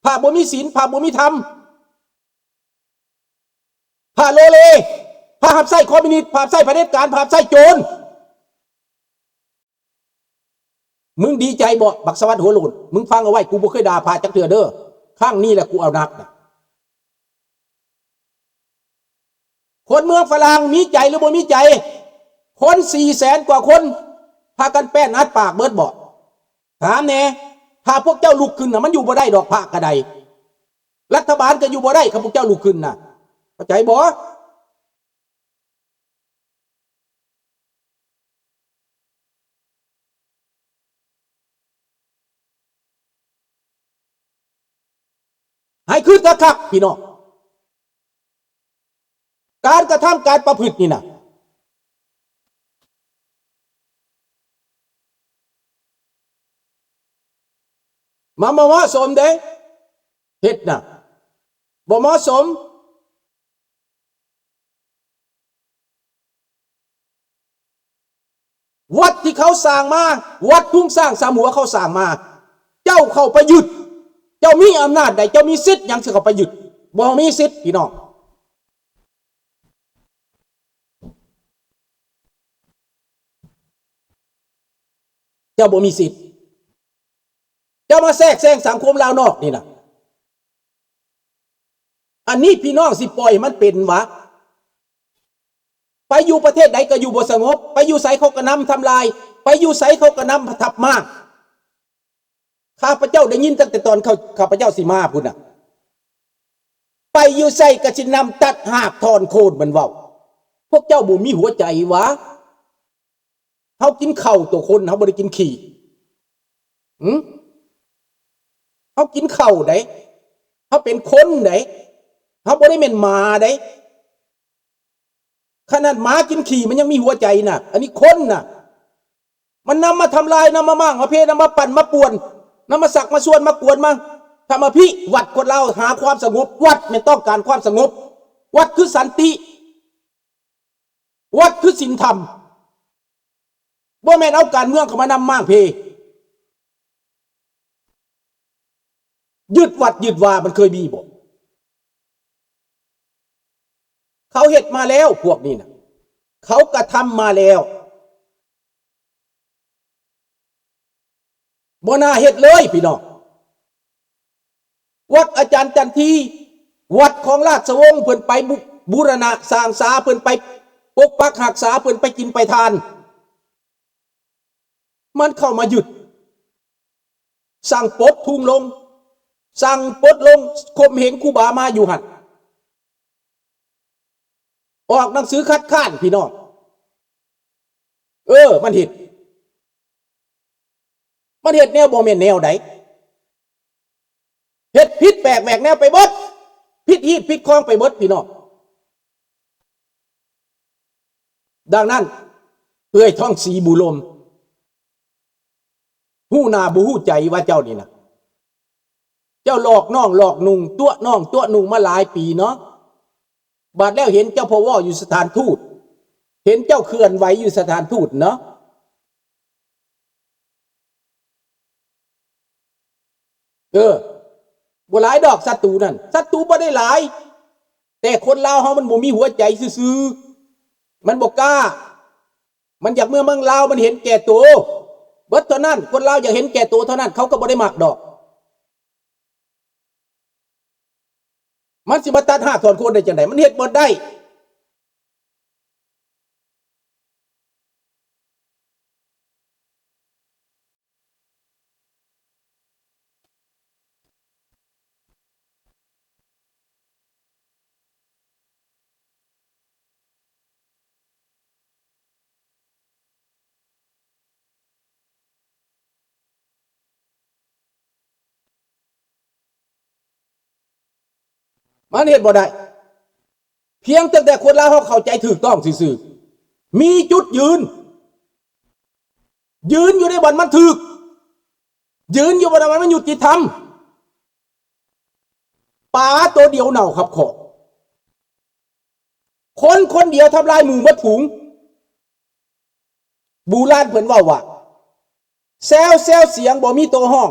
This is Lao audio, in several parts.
ພະບໍ່ມີສິນ ພະບໍ່ມີທຳ ພະໂລເລ ພະຮັບໃຊ້ຄອມມິວນິດ ພະຮັບໃຊ້ຜະເດັດການ ພະຮັບໃຊ້ໂຈນ. ມຶງດີໃຈບໍ່ ບັກສະຫວັດຫົວໂລ້ນ? ມຶງຟັງເອົາໄວ້ ກູບໍ່ເຄີຍດ່າພະຈັກເທື່ອເດີ. ຄັ້ງນີ້ແຫຼະ ກູເອົາໜັກນະ. ຄົນເມືອງຝຣັ່ງມີໃຈຫຼືບໍ່ມີໃຈ? ຄົນສີ່ແສນກວ່າຄົນ ພາກັນແປ້ນອັດປາກເບິດບໍ່? ຖາມແດ່. ຖ້າພວກເຈົ້າລຸກຂຶ້ນນະ ມັນຢູ່ບໍ່ໄດ້ດອກ ພະກະໄດ້. ລັດຖະບານກະຢູ່ບໍ່ໄດ້ ຄັນພວກເຈົ້າລຸກຂຶ້ນນະ. ເຂົ້າໃຈບໍ່? ໃຫ້ຄິດຄັກໆ ພີ່ນ້ອງ, ການກະທຳ ການປະພຶດນີ້ນະ ມັນບໍ່ເໝາະສົມເດ້. ເຮັດນະ ບໍ່ເໝາະສົມ. ວັດທີ່ເຂົາສ້າງມາ, ວັດທຸງຊ້າງສາມຫົວເຂົາສ້າງມາ, ເຈົ້າເຂົ້າໄປຍຶດ, ເຈົ້າມີອຳນາດໃດ, ເຈົ້າມີສິດຫຍັງຊິເຂົ້າໄປຍຶດ? ບໍ່ມີສິດ ພີ່ນ້ອງ. ເຈົ້າບໍ່ມີສິດ. ເຈົ້າມາແຊກແຊງສັງຄົມລາວນອກນີ້ນະ. ອັນນີ້ພີ່ນ້ອງຊິປ່ອຍໃຫ້ມັນເປັນຫວາ? ໄປຢູ່ປະເທດໃດກໍຢູ່ບໍ່ສະຫງົບ, ໄປຢູ່ໃສເຂົາກໍນຳທຳລາຍ, ໄປຢູ່ໃສເຂົາກໍນຳທັບມ້າ. ຂ້າພະເຈົ້າໄດ້ຍິນຕັ້ງແຕ່ຕອນເຂົາ ຂ້າພະເຈົ້າຊິມາພຸ້ນນະ, ໄປຢູ່ໃສກໍຊິນຳຕັດຮາກຖອນໂຄນມັນເວົ້າ. ພວກເຈົ້າບໍ່ມີຫົວໃຈຫວາ? ເຮົາກິນເຂົ້າຕົວະຄົນ, ເຮົາບໍ່ໄດ້ກິນຂີ້. ຫື? ເຮົາກິນເຂົ້າໃດ໋, ເຮົາເປັນຄົນໃດ໋, ເຮົາບໍ່ໄດ້ແມ່ນໝາໃດ໋. ຂະໜາດໝາກິນຂີ້ມັນຍັງມີຫົວໃຈນະ, ອັນນີ້ຄົນນະ. ມັນນຳມາທຳລາຍ, ນຳມາມ້າງມາເພ, ນຳມາປັ່ນມາປ່ວນ, ນຳມາຊັກມາຊວນມາກວນມາທຳມາພິວັດຄົນລາວຫາຄວາມສະຫງົບ. ວັດແມ່ນຕ້ອງການຄວາມສະຫງົບ, ວັດຄືສັນຕິ. ວັດຄືສິນທຳ, ບໍ່ແມ່ນເອົາການເມືອງເຂົ້າມານຳມ້າງເພ. ຍຶດວັດຍຶດວາມັນເຄີຍມີບໍ່? ເຂົາເຮັດມາແລ້ວ ພວກນີ້ນະ, ເຂົາກະທຳມາແລ້ວ. ບໍ່ໜ້າເຮັດເລີຍພີ່ນ້ອງ. ວັດອາຈານຈັນທີ, ວັດຂອງລາຊະວົງເພິ່ນໄປບຸ ບູລະນະສ້າງສາ, ເພິ່ນໄປປົກປັກຮັກສາ, ເພິ່ນໄປກິນໄປທານ. ມັນເຂົ້າມາຍຶດ, ສັ່ງປົດທຸງລົງ, ສັ່ງປົດລົງ, ຂົ່ມເຫງຄູບາມາຢູ່ຫັ້ນ. ອອກໜັງສືຄັດຄ້ານພີ່ນ້ອງ. ເອີ ມັນເຮັດ, ມັນເຮັດແນວບໍ່ແມ່ນແນວໃດ, ເຮັດຜິດແປກແຫວກແນວໄປເບິດ, ຜິດຮີດຜິດຄອງໄປເບິດພີ່ນ້ອງ. ດັ່ງນັ້ນ ເອື້ອຍທອງສີ ບູລົມ ຮູ້ໜ້າບໍ່ຮູ້ໃຈວ່າເຈົ້ານີ້ນະ, ເຈົ້າຫຼອກນ້ອງຫຼອກນຸ່ງ ຕົວະນ້ອງຕົວະນຸ່ງມາຫຼາຍປີເນາະ. ບາດແລ້ວເຫັນເຈົ້າພໍເວົ້າຢູ່ສະຖານທູດ, ເຫັນເຈົ້າເຄື່ອນໄຫວຢູ່ສະຖານທູດເນາະ. ເອີ ບໍ່ຫຼາຍດອກສັດຕູນັ້ນ, ສັດຕູບໍ່ໄດ້ຫຼາຍ, ແຕ່ຄົນລາວເຮົາມັນບໍ່ມີຫົວໃຈຊື່ໆ, ມັນບໍ່ກ້າ. ມັນຢາກເມືອເມືອງລາວ, ມັນເຫັນແກ່ໂຕເບິດເທົ່ານັ້ນ. ຄົນລາວຢາກເຫັນແກ່ໂຕເທົ່ານັ້ນ, ເຂົາກໍບໍ່ໄດ້ມັກດອກ. ມັນຊິມາຕັດຮາກຖອນໂຄນໄດ້ຈັ່ງໃດ? ມັນເຮັດບໍ່ໄດ້. ມັນເຮັດບໍ່ໄດ້. ພຽງແຕ່ ແຕ່ຄົນລາວເຮົາເຂົ້າໃຈຖືກຕ້ອງຊື່ໆ, ມີຈຸດຢືນ, ຢືນຢູ່ໃນບ່ອນມັນຖືກ, ຢືນຢູ່ບ່ອນມັນຍຸຕິທຳ. ປາໂຕດຽວເນົ່າຂັບຂອກ, ຄົນຄົນດຽວທຳລາຍໝູ່ໝົດຝູງ. ບູຮານເພິ່ນເວົ້າວ່າ ແຊວແຊວສຽງບໍ່ມີໂຕຮ້ອງ,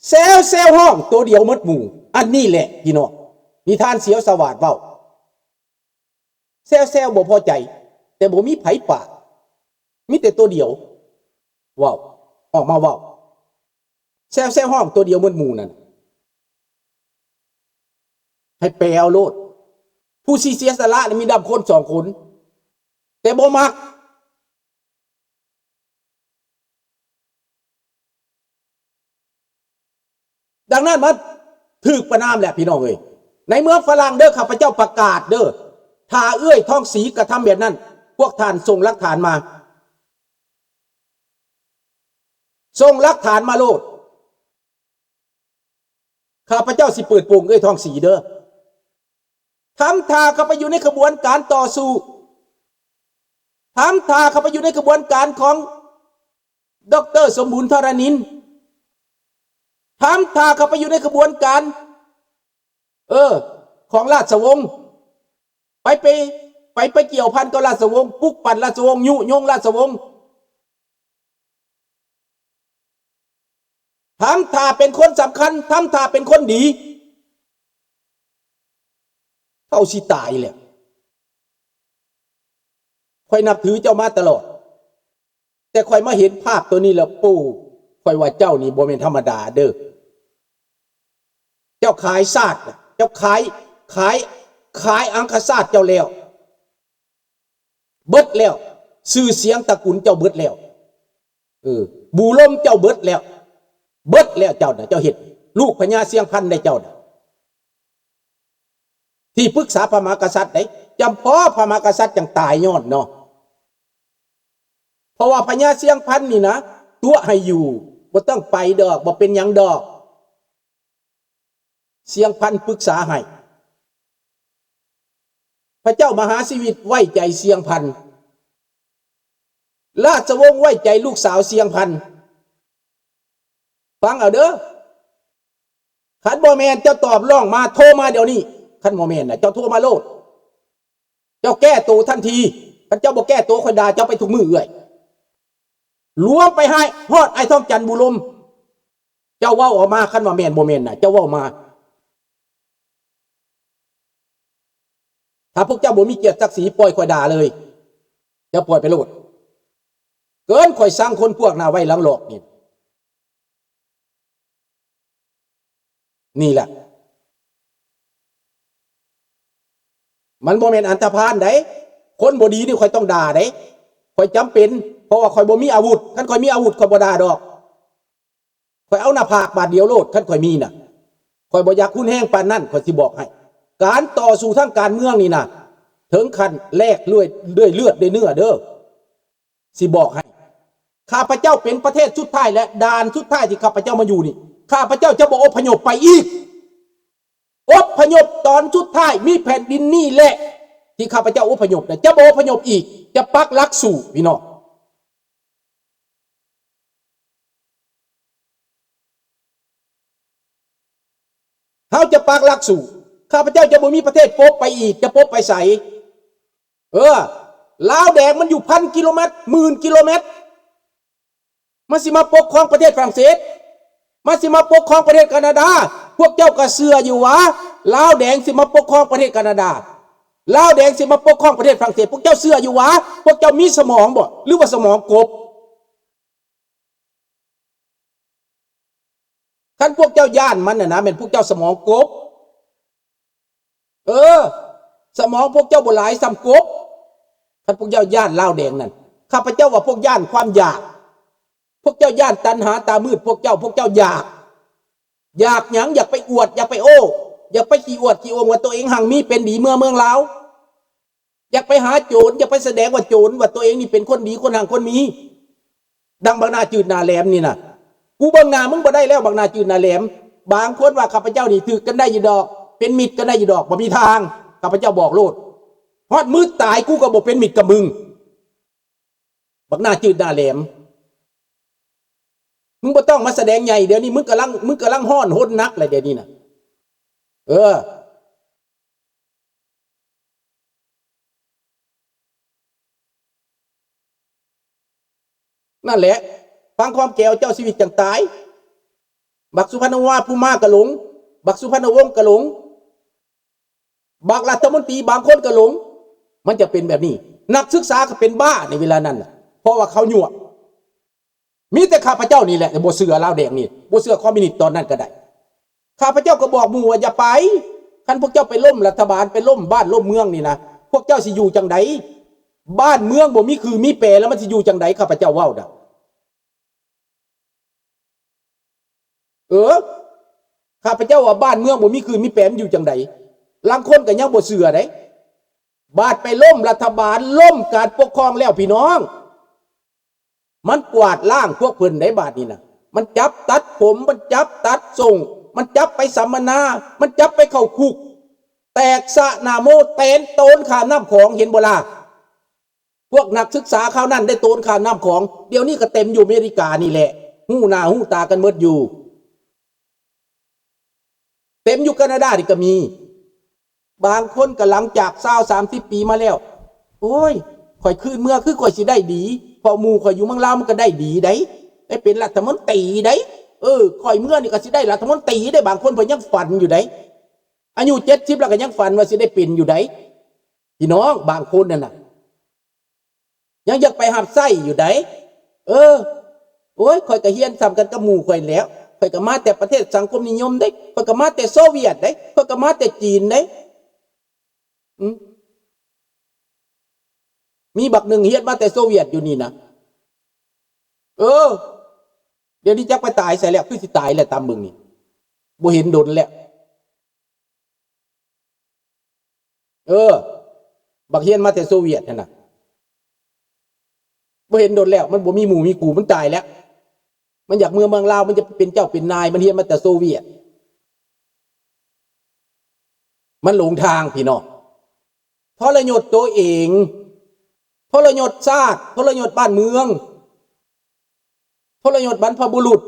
ແຊວໆ ຮ້ອງໂຕດຽວໝົດໝູ່. ອັນນີ້ແຫຼະພີ່ນ້ອງ ນິທານສຽວສະຫວາດເວົ້າ. ແຊວໆ ບໍ່ພໍໃຈ ແຕ່ບໍ່ມີໃຜປາກ ມີແຕ່ໂຕດຽວເວົ້າ ອອກມາເວົ້າ. ແຊວໆ ຮ້ອງໂຕດຽວໝົດໝູ່ນັ້ນ ໃຫ້ແປເອົາໂລດ. ຜູ້ຊິເສຍສະຫຼະນີ້ມີດຳຄົນສອງຄົນ ແຕ່ບໍ່ມັກ. ດັ່ງນັ້ນມາຖືກປະນາມແຫຼະພີ່ນ້ອງເອີຍ. ໃນເມືອງຝຣັ່ງເດີ ຂ້າພະເຈົ້າປະກາດເດີ ຖ້າເອື້ອຍທອງສີກະທຳແບບນັ້ນ ພວກທ່ານສົ່ງຫຼັກຖານມາ ສົ່ງຫຼັກຖານມາໂລດ. ຂ້າພະເຈົ້າຊິເປີດໂປງເອື້ອຍທອງສີເດີ. ທຳທ່າເຂົ້າໄປຢູ່ໃນຂະບວນການຕໍ່ສູ້. ທຳທ່າເຂົ້າໄປຢູ່ໃນຂະບວນການຂອງ ດອກເຕີ ສົມບູນ ທໍລະນິນ. ທຳທ່າເຂົ້າໄປຢູ່ໃນຂະບວນການ ເອີ ຂອງລາຊະວົງ. ໄປ ໄປ ໄປ ໄປກ່ຽວພັນກັບລາຊະວົງ, ປຸກປັ່ນລາຊະວົງ, ຍຸຍົງລາຊະວົງ. ທຳທ່າເປັນຄົນສຳຄັນ, ທຳທ່າເປັນຄົນດີ. ເຂົາຊິຕາຍແລ້ວ. ຂ້ອຍນັບຖືເຈົ້າມາຕະຫຼອດ, ແຕ່ຂ້ອຍມາເຫັນພາບໂຕນີ້ແລ້ວ, ໂອ້, ຂ້ອຍວ່າເຈົ້ານີ້ບໍ່ແມ່ນທຳມະດາເດີ້. ເຈົ້າຂາຍຊາດນະ, ເຈົ້າຂາຍ, ຂາຍ, ຂາຍອັງຄະຊາດເຈົ້າແລ້ວ. ເບິດແລ້ວ, ຊື່ສຽງຕະກຸນເຈົ້າເບິດແລ້ວ. ເອີ, ບູລົມເຈົ້າເບິດແລ້ວ, ເບິດແລ້ວເຈົ້ານະ, ເຈົ້າເຮັດລູກພະຍາຊຽງພັນໄດ້ເຈົ້ານະ, ທີ່ປຶກສາພະມະຫາກະສັດເດ້, ຈຳເພາະພະມະຫາກະສັດຈັ່ງຕາຍຍ້ອນເນາະ. ເພາະວ່າພະຍາຊຽງພັນນີ້ນະ ຕົວະໃຫ້ຢູ່, ບໍ່ຕ້ອງໄປດອກ, ບໍ່ເປັນຫຍັງດອກ. ຊຽງພັນປຶກສາໃຫ້. ພະເຈົ້າມະຫາຊີວິດໄວ້ໃຈຊຽງພັນ. ລາຊະວົງໄວ້ໃຈລູກສາວຊຽງພັນ. ຟັງເອົາເດີ້. ຄັນບໍ່ແມ່ນເຈົ້າຕອບຮ້ອງມາ, ໂທມາດຽວນີ້. ຄັນບໍ່ແມ່ນນະ, ເຈົ້າໂທມາໂລດ. ເຈົ້າແກ້ໂຕທັນທີ. ຄັນເຈົ້າບໍ່ແກ້ໂຕ, ຂ້ອຍດ່າເຈົ້າໄປທຸກມື້ເອື້ອຍ. ລວມໄປໃຫ້ຮອດອ້າຍທອງຈັນ ບູລົມ. ເຈົ້າເວົ້າອອກມາ, ຄັນວ່າແມ່ນບໍ່ແມ່ນນະ, ເຈົ້າເວົ້າມາ. ຖ້າພວກເຈົ້າບໍ່ມີກຽດສັກສີ, ປ່ອຍຂ້ອຍດ່າເລີຍ. ເຈົ້າປ່ອຍໄປໂລດ. ເກີນ, ຂ້ອຍຊັງຄົນພວກໜ້າໄວ້ຫຼັງຫຼອກນີ້. ນີ້ແຫຼະ, ມັນບໍ່ແມ່ນອັນທະພານໃດ. ຄົນບໍ່ດີນີ້ຂ້ອຍຕ້ອງດ່າໃດ. ຂ້ອຍຈຳເປັນ, ເພາະວ່າຂ້ອຍບໍ່ມີອາວຸດ. ຄັນຂ້ອຍມີອາວຸດ, ຂ້ອຍບໍ່ດ່າດອກ. ຂ້ອຍເອົາໜ້າຜາກບາດດຽວໂລດ, ຄັນຂ້ອຍມີນະ. ຂ້ອຍບໍ່ຢາກຮຸນແຮງປານນັ້ນ, ຂ້ອຍຊິບອກໃຫ້. ການຕໍ່ສູ້ທາງການເມືອງນີ້ນະ, ເຖິງຂັ້ນແລກດ້ວຍ, ດ້ວຍເລືອດດ້ວຍເນື້ອເດີ້. ຊິບອກໃຫ້, ຂ້າພະເຈົ້າເປັນປະເທດສຸດທ້າຍ ແລະ ດ່ານສຸດທ້າຍທີ່ຂ້າພະເຈົ້າມາຢູ່ນີ້, ຂ້າພະເຈົ້າຈະບໍ່ອົບພະຍົບໄປອີກ. ອົບພະຍົບຕອນສຸດທ້າຍ, ມີແຜ່ນດິນນີ້ແຫຼະ ທີ່ຂ້າພະເຈົ້າອົບພະຍົບ, ຈະບໍ່ອົບພະຍົບອີກ, ຈະປັກຫຼັກສູ້, ພີ່ນ້ອງ. ເຮົາຈະປັກຫຼັກສູ້. ຂ້າພະເຈົ້າຈະບໍ່ມີປະເທດປົບໄປອີກ. ຈະປົບໄປໃສ? ເອີ, ລາວແດງມັນຢູ່ພັນກິໂລແມັດ, ໝື່ນກິໂລແມັດ. ມັນຊິມາປົກຄອງປະເທດຝຣັ່ງເສດ, ມັນຊິມາປົກຄອງປະເທດການາດາ. ພວກເຈົ້າກໍເຊື່ອຢູ່ຫວາ ລາວແດງຊິມາປົກຄອງປະເທດການາດາ? ລາວແດງຊິມາປົກຄອງປະເທດຝຣັ່ງເສດ? ພວກເຈົ້າເຊື່ອຢູ່ຫວາ? ພວກເຈົ້າມີສະໝອງບໍ່ ຫຼືວ່າສະໝອງກົບ? ຄັນພວກເຈົ້າຢ້ານມັນນະນະ, ແມ່ນພວກເຈົ້າສະໝອງກົບ. ເອີ, ສະໝອງພວກເຈົ້າບໍ່ຫຼາຍສ່ຳກົບ. ຄັນພວກເຈົ້າຢ້ານລາວແດງນັ້ນ, ຂ້າພະເຈົ້າວ່າພວກຢ້ານຄວາມຢາກ. ພວກເຈົ້າຢ້ານຕັນຫາຕາມືດພວກເຈົ້າ, ພວກເຈົ້າຢາກ. ຢາກຫຍັງ? ຢາກໄປອວດ, ຢາກໄປໂອ້, ຢາກໄປຂີ້ອວດຂີ້ໂອ້ງວ່າຕົວເອງຮັ່ງມີເປັນດີເມືອເມືອງລາວ. ຢາກໄປຫາໂຈນ, ຢາກໄປສະແດງວ່າໂຈນ, ວ່າຕົວເອງນີ້ເປັນຄົນດີ, ຄົນຮັ່ງຄົນມີ. ດັ່ງບັກໜ້າຈືດໜ້າແຫຼມນີ້ນະ. ກູເບິ່ງໜ້າມຶງບໍ່ໄດ້ແລ້ວ, ບັກໜ້າຈືດໜ້າແຫຼມ. ບາງຄົນວ່າຂ້າພະເຈົ້ານີ້ຖືກກັນໄດ້ຢູ່ດອກ, ເປັນມິດກັນໄດ້ຢູ່ດອກ. ບໍ່ມີທາງ, ຂ້າພະເຈົ້າບອກໂລດ. ຮອດມື້ຕາຍກູກໍບໍ່ເປັນມິດກັບມຶງ. ບັກໜ້າຈືດໜ້າແຫຼມ. ມຶງບໍ່ຕ້ອງມາສະແດງໃຫຍ່, ດຽວນີ້ມຶງກຳລັງ, ມຶງກຳລັງຮ້ອນຮົນໜັກແຫຼະ ດຽວນີ້ນະ. ເອີ. ນັ້ນແຫຼະ, ຟັງຄວາມແກວເຈົ້າຊີວິດຈັ່ງຕາຍ. ບັກສຸພັນນະວາ ພູມາກໍຫຼົງ, ບັກສຸພັນນະວົງກໍຫຼົງ, ບັກລັດຖະມົນຕີບາງຄົນກໍຫຼົງ. ມັນຈະເປັນແບບນີ້. ນັກສຶກສາກໍເປັນບ້າໃນເວລານັ້ນນະ, ເພາະວ່າເຂົາຍົວະ. ມີແຕ່ຂ້າພະເຈົ້ານີ້ແຫຼະ ບໍ່ເຊື່ອລາວແດງນີ້, ບໍ່ເຊື່ອຄອມມິວນິດຕອນນັ້ນກໍໄດ້. ຂ້າພະເຈົ້າກໍບອກໝູ່ວ່າ ຢ່າໄປ, ຄັນພວກເຈົ້າໄປລົ້ມລັດຖະບານ, ໄປລົ້ມບ້ານລົ້ມເມືອງນີ້ນະ, ພວກເຈົ້າຊິຢູ່ຈັ່ງໃດ? ບ້ານເມືອງບໍ່ມີຄືມີແປ ແລ້ວມັນຊິຢູ່ຈັ່ງໃດ? ຂ້າພະເຈົ້າເວົ້ານະ. ເອີ ຂ້າພະເຈົ້າວ່າບ້ານເມືອງບໍ່ມີຄືນມີແປ ມັນຢູ່ຈັ່ງໃດ? ລາງຄົນກໍຍັງບໍ່ເຊື່ອໃດ໋. ບາດໄປລົ້ມລັດຖະບານ, ລົ້ມການປົກຄອງແລ້ວ ພີ່ນ້ອງ, ມັນກວາດລ້າງພວກເພິ່ນໄດ໋ບາດນີ້ນະ. ມັນຈັບຕັດຜົມ, ມັນຈັບຕັດສົ້ງ, ມັນຈັບໄປສຳມະນາ, ມັນຈັບໄປເຂົ້າຄຸກ, ແຕກສະໜ້າໂມ ແຕນໂຕນຂ້າມນ້ຳຂອງ, ເຫັນບໍ່ລະ? ພວກນັກສຶກສາຄາວນັ້ນໄດ້ໂຕນຂ້າມນ້ຳຂອງ, ດຽວນີ້ກໍເຕັມຢູ່ອາເມລິການີ້ແຫຼະ, ຮູ້ໜ້າຮູ້ຕາກັນໝົດຢູ່, ເຕັມຢູ່ການາດານີ້ກໍມີ. ບາງຄົນກໍຫຼັງຈາກຊາວສາມສິບປີມາແລ້ວ, ໂອ້ຍ ຂ້ອຍຄືນເມືອຄືຂ້ອຍຊິໄດ້ດີ, ເພາະໝູ່ຂ້ອຍຢູ່ເມືອງລາວມັນກໍໄດ້ດີໃດ໋, ໄດ້ເປັນລັດຖະມົນຕີໃດ໋. ເອີ ຂ້ອຍເມືອນີ້ກໍຊິໄດ້ລັດຖະມົນຕີໃດ໋. ບາງຄົນເພິ່ນຍັງຝັນຢູ່ໃດ໋, ອາຍຸເຈັດສິບແລ້ວກໍຍັງຝັນວ່າຊິໄດ້ເປັນຢູ່ໃດ໋. ພີ່ນ້ອງ ບາງຄົນນັ້ນນະ ຍັງຢາກໄປຮັບໃຊ້ຢູ່ໃດ໋. ເອີ ໂອ້ຍ ຂ້ອຍກໍຮຽນສ່ຳກັນກັບໝູ່ຂ້ອຍແຫຼ້ວ, ຂ້ອຍກໍມາແຕ່ປະເທດສັງຄົມນິຍົມເດ້, ຂ້ອຍກໍມາແຕ່ໂຊວຽດເດ້, ຂ້ອຍກໍມາແຕ່ຈີນເດ້. ອືມ ມີບັກໜຶ່ງຮຽນມາແຕ່ໂຊວຽດຢູ່ນີ້ນະ. ເອີ ດຽວນີ້ຈັກໄປຕາຍໃສແລ້ວ, ຄືຊິຕາຍແລ້ວ, ຕາມເບິ່ງນີ້ ບໍ່ເຫັນດົນແລ້ວ. ເອີ ບັກຮຽນມາແຕ່ໂຊວຽດຫັ້ນນະ, ບໍ່ເຫັນດົນແລ້ວ, ມັນບໍ່ມີໝູ່ມີຄູ່, ມັນຕາຍແລ້ວ. ມັນຢາກເມືອເມືອງລາວ, ມັນຈະເປັນເຈົ້າເປັນນາຍ, ມັນຮຽນມາແຕ່ໂຊວຽດ. ມັນຫຼົງທາງ ພີ່ນ້ອງ, ທໍລະຍົດໂຕເອງ, ທໍລະຍົດຊາດ, ທໍລະຍົດບ້ານເມືອງ, ທໍລະຍົດບັນພະບຸລຸດ.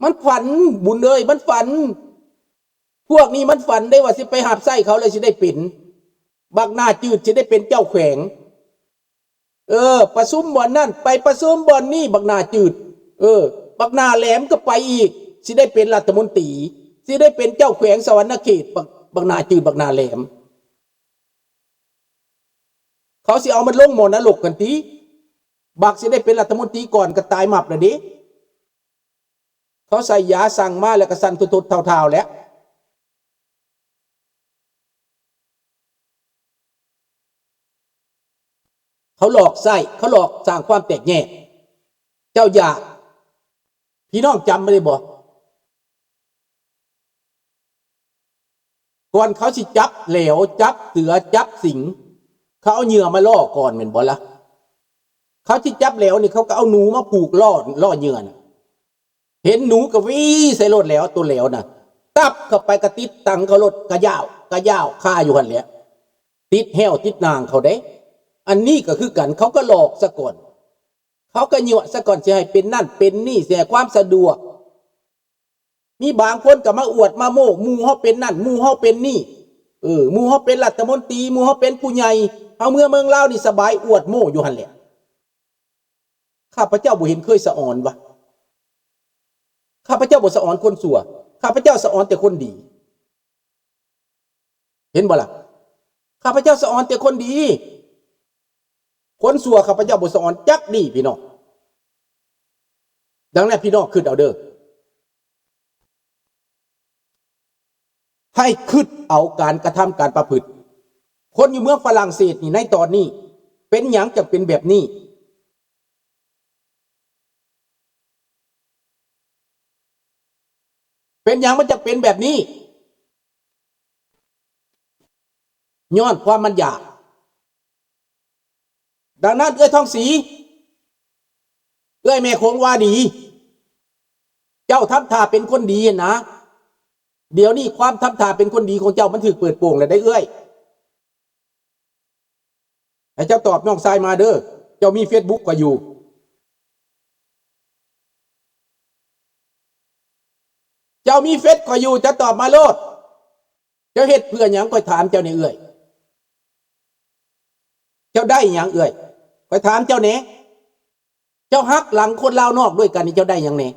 ມັນຝັນ ບຸນເອີຍ, ມັນຝັນ. ພວກນີ້ມັນຝັນໄດ້ວ່າຊິໄປຮັບໃຊ້ເຂົາແລ້ວຊິໄດ້ເປັນ, ບັກໜ້າຈືດ ຊິໄດ້ເປັນເຈົ້າແຂວງ. ເອີ ປະຊຸມບ່ອນນັ້ນ, ໄປປະຊຸມບ່ອນນີ້, ບັກໜ້າຈືດ. ເອີ ບັກໜ້າແຫຼມກໍໄປອີກ, ຊິໄດ້ເປັນລັດຖະມົນຕີ, ຊິໄດ້ເປັນເຈົ້າແຂວງສະຫວັນນະເຂດ. ບັກ ບັກໜ້າຈືດ, ບັກໜ້າແຫຼມ. ເຂົາຊິເອົາມັນລົງໝໍນະລົກຫັ້ນຕິ? ບັກຊິໄດ້ເປັນລັດຖະມົນຕີກ່ອນກໍຕາຍໝັບແລ້ວເດ້. ເຂົາໃສ່ຢາສັ່ງມາແລ້ວກໍສັ່ນທົດໆທ້າວໆແລ້ວ. ເຂົາຫຼອກໃຊ້, ເຂົາຫຼອກສ້າງຄວາມແຕກແຍກ. ເຈົ້າຢ່າ, ພີ່ນ້ອງຈຳໄດ້ບໍ່? ກ່ອນເຂົາຊິຈັບແຫຼວ, ຈັບເສືອ, ຈັບສິງ, ເຂົາເອົາເຫຍື່ອມາລ່ອກ່ອນແມ່ນບໍ່ລະ? ເຂົາຊິຈັບແຫຼວນີ້ ເຂົາກໍເອົາໜູມາຜູກລໍ້, ລໍ້ເຫຍື່ອນະ. ເຫັນໜູກໍວີໃສ່ໂລດແຫຼວ, ໂຕແຫຼວນະ, ຕັບເຂົ້າໄປກໍຕິດຕັງເຂົາໂລດ, ກະຢາວ, ກະຢາວ, ຄາຢູ່ຫັ້ນແຫຼະ. ຕິດແຮ້ວຕິດໜາງເຂົາເດ້. ອັນນີ້ກໍຄືກັນ, ເຂົາກໍຫຼອກສາກ່ອນ. ເຂົາກໍຍົວະຊະກ່ອນ ຊິໃຫ້ເປັນນັ້ນເປັນນີ້ ຊິໃຫ້ຄວາມສະດວກ. ມີບາງຄົນກໍມາອວດມາໂມ້ ໝູ່ເຮົາເປັນນັ້ນ ໝູ່ເຮົາເປັນນີ້ ເອີ ໝູ່ເຮົາເປັນລັດຖະມົນຕີ ໝູ່ເຮົາເປັນຜູ້ໃຫຍ່ ເຮົາເມືອເມືອງລາວນີ້ສະບາຍ ອວດໂມ້ຢູ່ຫັ້ນແຫຼະ. ຂ້າພະເຈົ້າບໍ່ເຫັນເຄີຍສະອອນວະ ຂ້າພະເຈົ້າບໍ່ສະອອນຄົນຊົ່ວ ຂ້າພະເຈົ້າສະອອນແຕ່ຄົນດີ. ເຫັນບໍ່ລະ? ຂ້າພະເຈົ້າສະອອນແຕ່ຄົນດີ ຄົນຊົ່ວຂ້າພະເຈົ້າບໍ່ສະອອນຈັກດີ້ພີ່ນ້ອງ. ດັ່ງນັ້ນພີ່ນ້ອງຄິດເອົາເດີ້ ໃຫ້ຄິດເອົາການກະທຳການປະພຶດ ຄົນຢູ່ເມືອງຝຣັ່ງເສດນີ້ໃນຕອນນີ້ ເປັນຫຍັງຈັ່ງເປັນແບບນີ້? ເປັນຫຍັງມັນຈັ່ງເປັນແບບນີ້? ຍ້ອນຄວາມມັນຢາກ. ດັ່ງນັ້ນເອື້ອຍທອງສີ ເອື້ອຍແມ່ໂຂງວ່າດີ ເຈົ້າທຳທ່າເປັນຄົນດີຫັ້ນນະ ດຽວນີ້ຄວາມທຳທ່າເປັນຄົນດີຂອງເຈົ້າມັນຖືກເປີດໂປງແລ້ວເດ້ເອື້ອຍ. ໃຫ້ເຈົ້າຕອບນ້ອງຊາຍມາເດີ້ ເຈົ້າມີເຟສບຸກຂ້ອຍຢູ່ ເຈົ້າມີເຟສຂ້ອຍຢູ່ ເຈົ້າຕອບມາໂລດ. ເຈົ້າເຮັດເພື່ອຫຍັງ ຂ້ອຍຖາມເຈົ້າແດ່ເອື້ອຍ ເຈົ້າໄດ້ຫຍັງເອື້ອຍ ຂ້ອຍຖາມເຈົ້າແດ່. ເຈົ້າຫັກຫຼັງຄົນລາວນອກດ້ວຍກັນນີ້ ເຈົ້າໄດ້ຫຍັງແດ່?